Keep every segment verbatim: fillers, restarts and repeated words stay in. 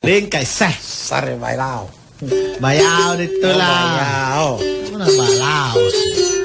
Ringkai seh. Sare bailao. Bayao di tula. Oh, bayao. Mana balao sih?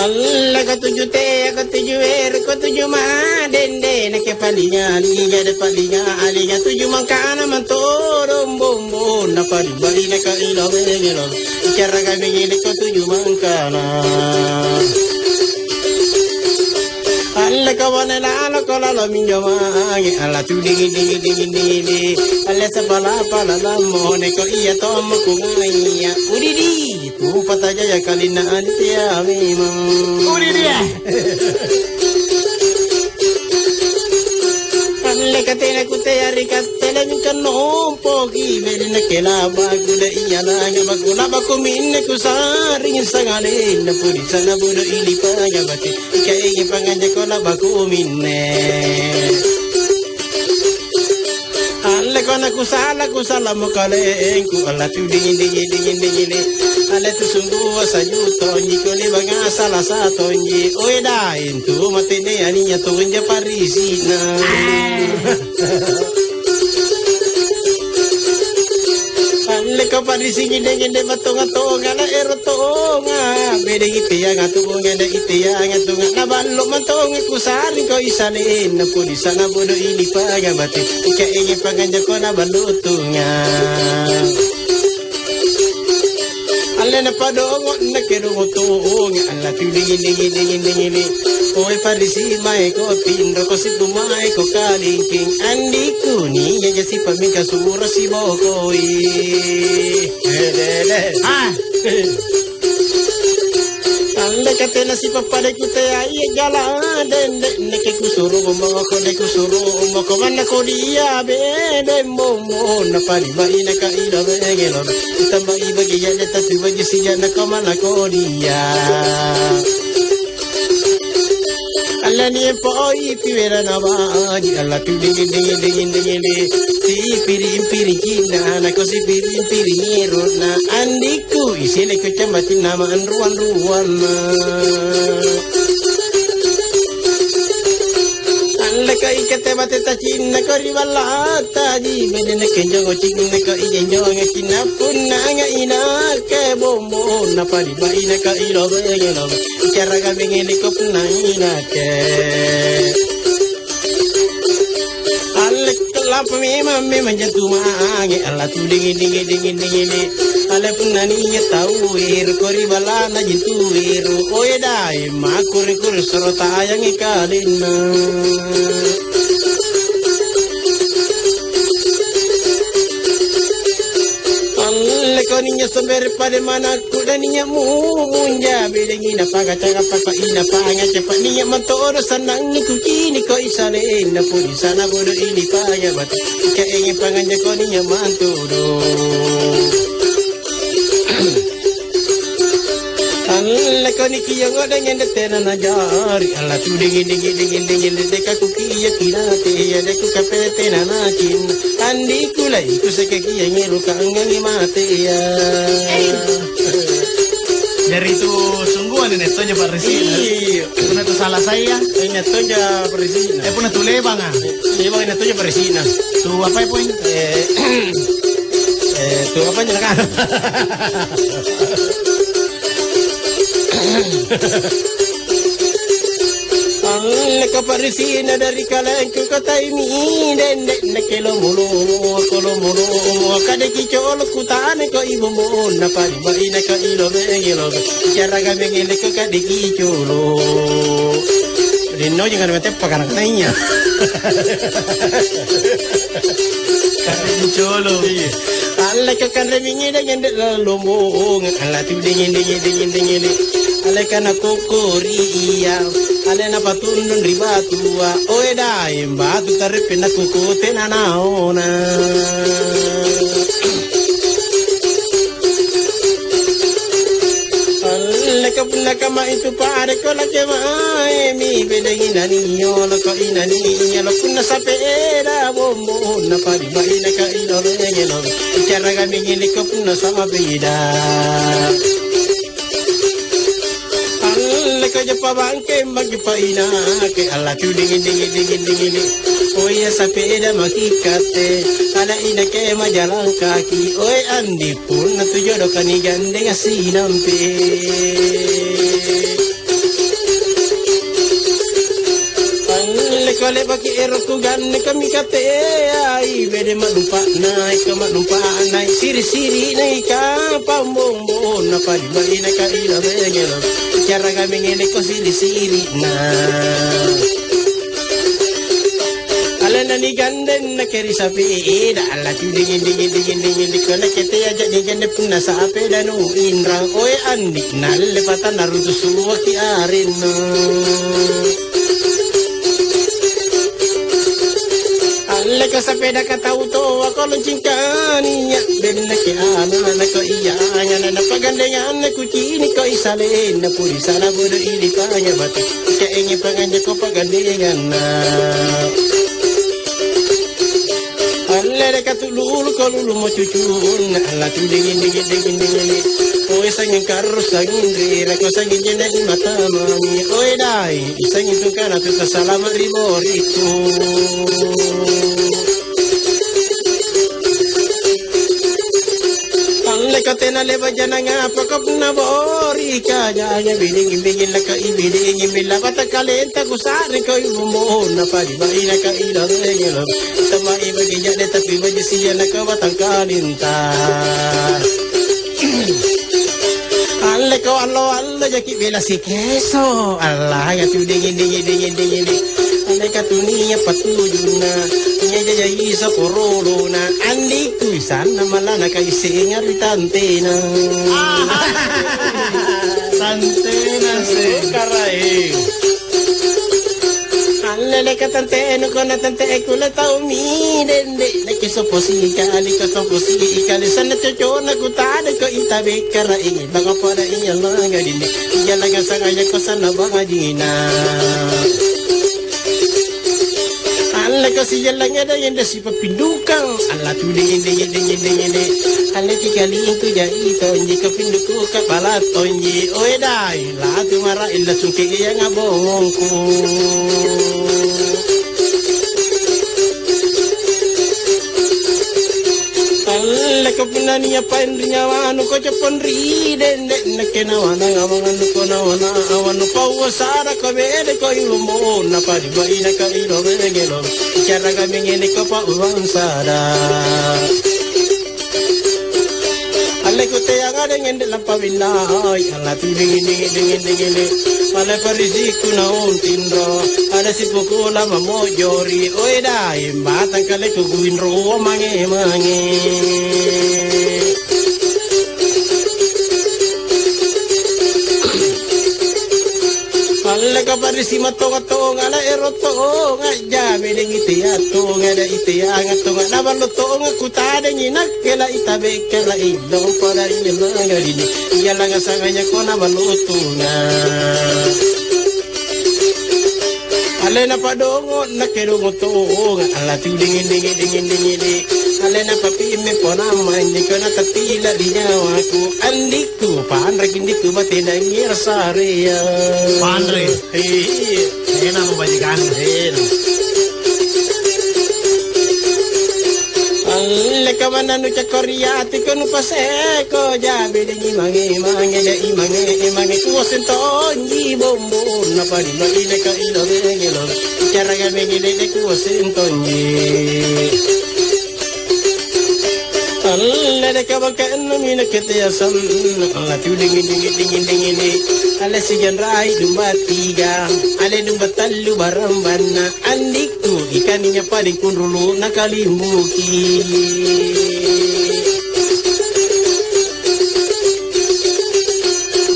Allaka tuju tea, ko tuju ero, ko tuju madende, nake palinga, linga de palinga, alinga tuju mangkana mantodong bombong, na palimbai na kaila mengelo, icara kami ngene ko tuju mangkana. Alle kawane lalo ko lalo minjo mange, alla tu dingin, dingin, dingin, dingin, dingin. Alle sapala-pala lammo, neko iya tommo ku ngaiya. Udidi, tu patajaya kalinna antea memang. Udidi, eh. Alle katena kutea ri kattele mingka nompoki, bede nakke laba kuda iya langa baku laba kuminne kusaring sangalenna puri sana bodo ili paya bate. Ikaenge panganja ko labaku minne. Alle ko nakusala, kusala mo kalengku, alla tu dingin, dingin, dingin, dingin, dingin. Alle tu sunggua saju tonji, ko libanga salasa tonji. Oe daeng tu mate ne ania tonja parisina. Alle ko parisi nginde-nginde matonga-tonga, na ero tonga. Bede iteanga tonga, na iteanga tonga. Na ballo mantonga kusariko isalenna pudisana bodo ini panga bate. Ika enge panganja ko na ballo tonga. Alle na padongo, na kedongo tonga. Alla tu dingin, dingin, dingin, dingin. Oe parisi mae ko tinro, ko sipu mae ko kalingking. Andikku nia jasi pamingka suro sibokoi. Dede. Ah. Andeka tena sipappada kutea iya jala dende, neke kusuro moko, de kusuro moko manna kodia bede momo, na pari baina ka ida bengelo. Tambai bagi ya de tatu bagi sija na kamana kodia. Alla niempoi piwerana baji, alla tu dingin, dingin, dingin, dingin, di. Sipiring-piring cinna, nako sipiring-piring erona. Andikku, isileko cambatinna ma anruan-ruanna. Alleka ikate bate tacinna ko ri ballataji, bedena kenjongo cinna ko ijenjongo cinna punnanga inake bombonna padi baina ka ilo bengelo. Icara ka bengele ko punnanga inake. Alleka lampa memang, memang jantu mange, alla tu dingin, dingin, dingin, dingin. Alle punna nia tau ero ko ri ballana jintu ero. Oe dae, makure-kure soro tayangi kalenna. Alleko ninya sombere pada manakku dan ninya mumunja bedengi na pagacara papa ina panga cepa ninya mantoro sanangi kucini ko isalena puri sana bodo ini paya batu ika enge panganja ko ninya mantoro. Alleko nikiongo dengan detena najari, alla tu dingin, dingin, dingin, dingin, deka kukia kinate, ya deku kapete nanakin, andi kulai kuseke kia ngeru kangangi mate ya. Jari tu sungguhan ini tonja parisi. Iya. Puna tu salah saya. Ini tonja parisi. Eh, puna tu lebanga. Lebang ini tonja parisi. Tu apa pun? Eh, Eh, tu apa nyelaka? Alle kaparisina dari kalengku kataimi dende neke lomo-lomo, ko lomo-lomo, kadeki colo kutane ko ibu monna pari baina ka ilo bengelo, cara gabengele ko kadeki colo. Rinno jangan mate pakana-kanaya. Colo. Iya. Alleka kanre mingi dingin de lombong. Alla tu dingin, dingin, dingin, dingin. Alleka na kokori iya. Alle na patundung ri batua. Oe daeng batu tareppe na kuku tena naona. Alleka punna kama itu pare ko lake maemi bedengi nani yolo ko inani yolo punna sapeda bombo na pari baina ka ilo lengelo. Ica Garaga minginiko punna sama beda. Alleka japa bangke, bangke painake, alla tu dingin, dingin, dingin, dingin. Oh iya, sapeda maki kate, ada inake majalang kaki. Oi, andi punna tu jodoh kanigandeng sinampe. Alleko le'baki ero' kuganne kamika teai, bede ma'rupa'na, ika ma'rupa'na, siri-siri'na ika pambombonna, padi-padina kaila mengelo, caraka mengeleko siri-siri'na. Alena nigandeng nake ri sapeda, alaki dingin, dingin, dingin, dingin, dikona kete aja nigandeng punna sapeda nu inrang, oe andi, nalle patanna rutusuaki arennu. Alleka sapedaka tau toa, koloncing kania, benneke ana-anako iya, angana napagandengana kuciniko isalenna, puri sana bodo ili panya batu, ika ingi panganjako pagandenganna. Alleka tu luluko lulumo cucunna, alla tu dingin, dingin, dingin, dingin. Oe sanging karro, sanging rereko, sanging jene'na matamangi. Oe dai, sanging tungkana tu tasalama ri boriku. Alleka tena leba jananga pokokna borika, jaya biding-biding laka ibiding billa bata kalenta kusa'riko ibumbona pari bainaka ila mengelo. Tamai bagi ja'de tapi baji sianaka batang kalinta. Alleko allo-allo jaki bela sikeso. Allaya tu dingin, dingin, dingin, dingin, dingin. Alleka tu nia patujunna. Nia jaja iso korolona. Andiku isanna malana kaisenga ri tantena. Aha. Tantena se. Karai. Alleleka tante enu kona tante ekule tau mi dende. Leki sopo sikali, ka sopo sikali, sanna cocona kutadeko ita bekkara ini. Banga pada iya langa dini. Iya langa sangaya ko sanna banga dina. Alleka sijallanga dayende sipappindukang. Alla tu dingin, dingin, dingin, dingin, dingin. Alle tikalingku jai tonji, kapinduku kapala tonji. Oe dai. Latu mara illa sungke iya ngabongongku. Alleko punna nia paeng ri nyawanu, ko coppong ri dende, nakke nawana ngawangannu, ko nawana awannu, pauwa sara ko bede ko ilombonna, pari baina ka ilo bengelo, caraka mengeleko pauwang sara. Alle kuteanga dengende lampa binnai, alla tu dingin, dingin, dingin, dingin, dingin. Pale parisiku naung tinro, ada sipuku lama mojori, oe dai, batang kaleku kuinro mange, mange. Alleka parisi matonga-tonga, na ero tonga, jabe dengi tea tonga, da itea tonga, na ballo tonga, kutadengi nakke la ita bekkara illo pada iya langa dini, iya langa sanganya kona ballo tonga. Alena padongo, nakke dongo tonga, ala tu dingin, dingin, dingin, dingin, dingin. Alena papimme ponamma, anjiko na tatila di nyawaku, andi Tuo panreki ndiku batena ngira sarea. Panre. Iya. Enak mau bajikan. Enak. Alleka manna nucakko ri atiko nupaseko, jabe dengi mange, mange, de imange, imange kuaseng tonji bombonna padi baine ka ilo bengelo. Caraka bengele de kuaseng tonji. Alle deka bangka ennemi nakke teasanna, alla tu dingin, dingin, dingin, dingin, dingin. Alle sijanrai domba tiga, alle domba tallu barambanna, andikku ikannya paling kunrulu nakalimbuki.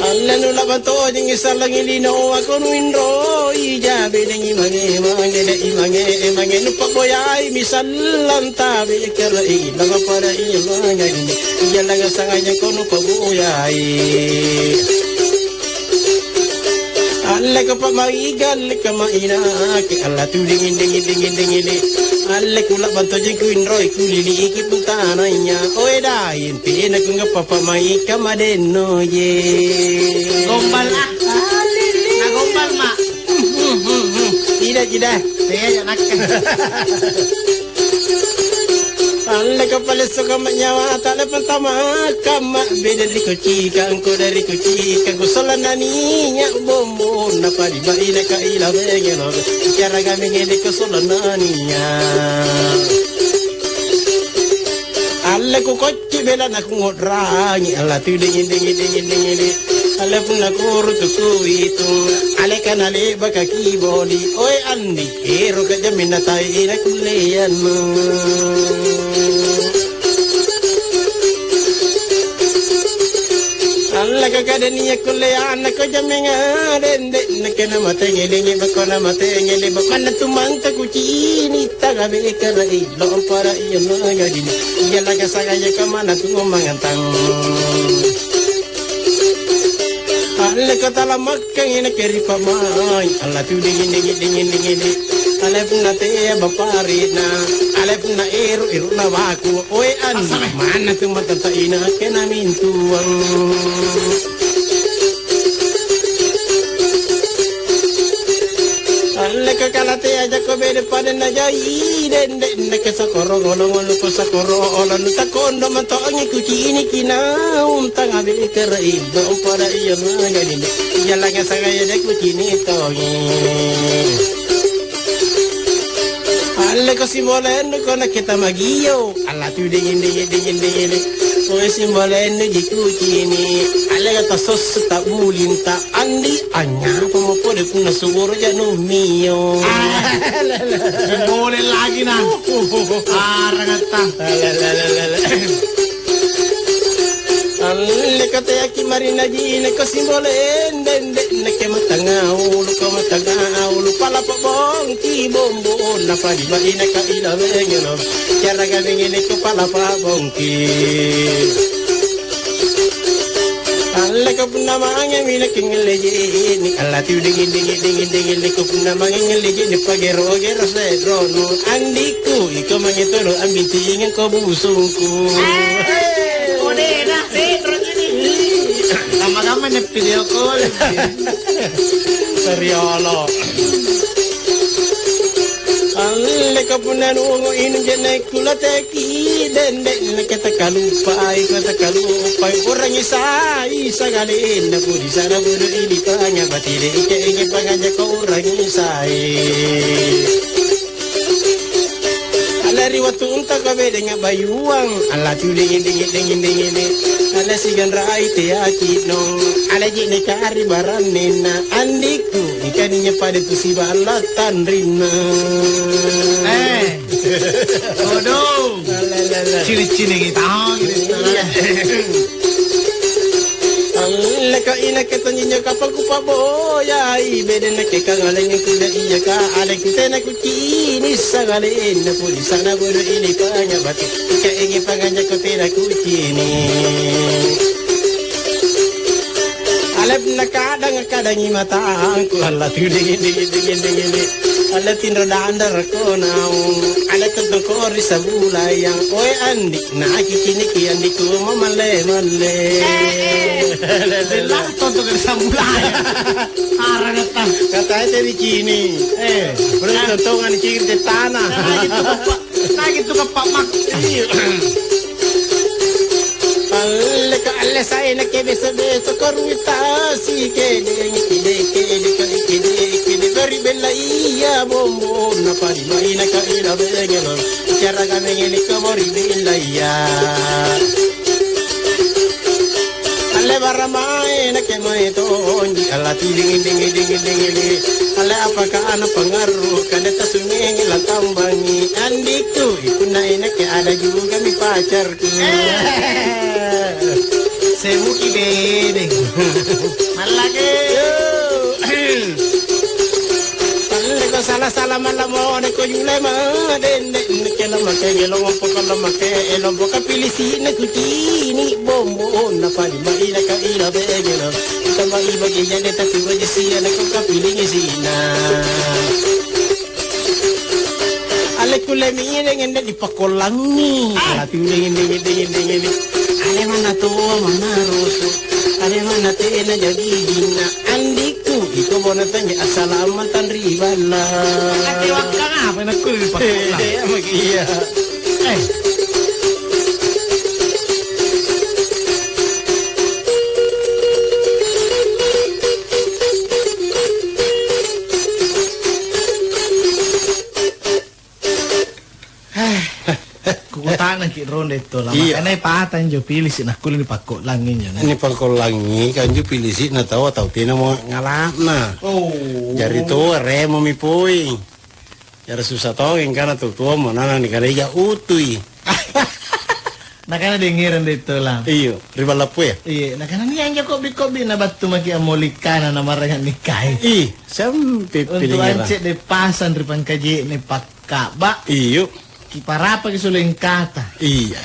Allanu labang tojeng sallangi linoa kono inroi, jabe dengi mange, mange, dei mange, mange nupabboyai mi sallang tabe kerai, langa pada iya langa ini, iya langa sanganya kono pabboyai. Alleka pamaiga, alleka mainaki, alla tu dingin, dingin, dingin, dingin, dingin. Alle kula'bang tojeng kuinroi kuliliki puntanaya. Oe daeng, tena kungappa pamaika madennoje. Gombal, ah. Alili. Na gombal, Ma. Ida, ida. Iya, ya, nakke. Alle kapalesso kamma nyawata, alle pantamakkamma. Beda ri kucikangko dari kucikangko, sollanna nia' bombonna padi bainaka ila bengelo. Bicara kami ngedeko sollanna nia'. Alle kukocci bela nakungo'rangi, alla tu dingin, dingin, dingin, dingin, dingin. Alle punna kurutu kuitung, alle kana le'baka kiboli. Oe Andi, eroka jamminna tae ina kulleannu. Allaka kada nia' kulle annako jammenga dende, nakena matengele bako na matengele bako, manna tu manta kucini tagabe kara ilo ampara iya nagadi. Iya laga sagaya kamana tu mangantang. Allaka tala makkang ina keri pamai, alla tu dingin, dingin, dingin, dingin, dingin. Ale punna tea baparina, ale punna eru, eruna baku. Oe Andi, manna tu mata taina kena mintuang. Alleka kalatea jako bede padanna jai dende, neke sakoro ngolo-ngolo ko sakoro olo nu takondo mantoangi kuciniki naung tanga bekara indo pada iya mangani. Iya langa sangaya de kucini tongi. Alleko simbolennu ko nakke tamagio. Alla tu dingin, dingin, dingin, dingin. Oe simbolennu ji kucini. Alleka tasossu ta'bulinta. Andi, anynyapamo pole punna suburuja numio. Ah, lele. Simbole lagi na. Arangatta. Lele, lele, lele. Alleka teaki marina jine ko simbole ende-ende neke matangau. Kau mataga'au, lupalapa bongki bombona, padi-padina kaila bengelo, caraga bengeleko palapa bongki. Alleko punna mange mineke ngelle je'ne', alla tu dingin, dingin, dingin, dingin, leko punna mange ngelle je'ne' pagero-gero se'rono, andiku, iko mange todo ambintingangko busungku. Eh, odena, se'ro ini. Kamma-kamma nia' video call. Seriolo. Alleka punna nungo inung je'ne' kulateki dende', naka takaluppai, ka takaluppai, urangi sai sagalenna pudi sana budu ini panya batile ike inge pangajako urangi sai. Alla ri wattunta kabedenga bayuang, alla tu dingin, dingin, dingin, dingin, alla siganra ai teaci'nong, alla je'ne' kari barannenna, andikku, ikaninya pada tu siba' alla tanrinna. Eh, bodoh. Alla, alla, alla. Cini-cini kita, oh, gitu. Iya. Alleka inake tonji njo kapang kupaboyai, bede nake kangaleng kuda iya ka, aleki tena kucini sagalenna pudi sana bodo ini panya batu, ika ingi panganja ko tena kucini. Alepna kadang kadangi matangku, alla tu dingin, dingin, dingin, dingin. Alla tinro dandara ko naung, alla tentang ko ri sabulayang, oe andi. Nakiciniki andiku mamalle-malle. Eh, eh. Bella tonto ke sambulai. Arangetta. Katanya tadi cini. Eh, belum tontongan ciri tana. Nah, gitu kappa. Nah, gitu kappa mak. Iya. Alle ka alle sae nake beso-beso ko ruita. Sikede, kede, kede, kede, kede, kede, beri bella iya, bombonna pari maina ka ila bengelo, cara ka bengele ka bori bella iya. Alle baramae nake mae tonji, alla tu dingin, dingin, dingin, dingin, dingin. Alle apaka ana pangarru, kande tasungeng la tambangi, andiku, ikunna enake ada juga mi pacar. Eh. Semuki bedeng. Mallaki. Yo. Talleko sala-sala malla mone ko yule ma dende. Neke lamake, lompo ko lamake, lompo kapilisi'na kucini bombonna padi maina ka ila begelo. Tambai bagi jande tapi bagi sia nako kapilingi sina. Tekkullemi inai anne dipakkollangi. Ah. Lati uleng inai, inai, inai, inai. Are manna toa manna rusu'. Are manna tena jagi jinna. Andikku, iko bona tanya assalamatang ri balla. Ate wakkana apa nakkulle dipakkollang? Eh, iya. Eh. Kukuta'nangki' ronde tola, iya. Makana pata injo pilisi' nakkulle nipakko'langi injo, nah. Nipakko'langi, kanjo pilisi'na taua tau tenamo ngala'na. Oh. Jari toa remomi poi. Jari susa tongi angkana tu toa manana nikana ija utui. Nakana dengerang deh tola. Iyo, ri ballappu ya? Iya, nakana nia' anjo kobbi-kobbi na battu maki' ammolikkana na maraeng nikkai. Ih, sampe. Untu' pilingira. Ance deh pasang ri pangkaje'ne pakka'ba'. Iyo. Kiparapaki sule engkata. Iya,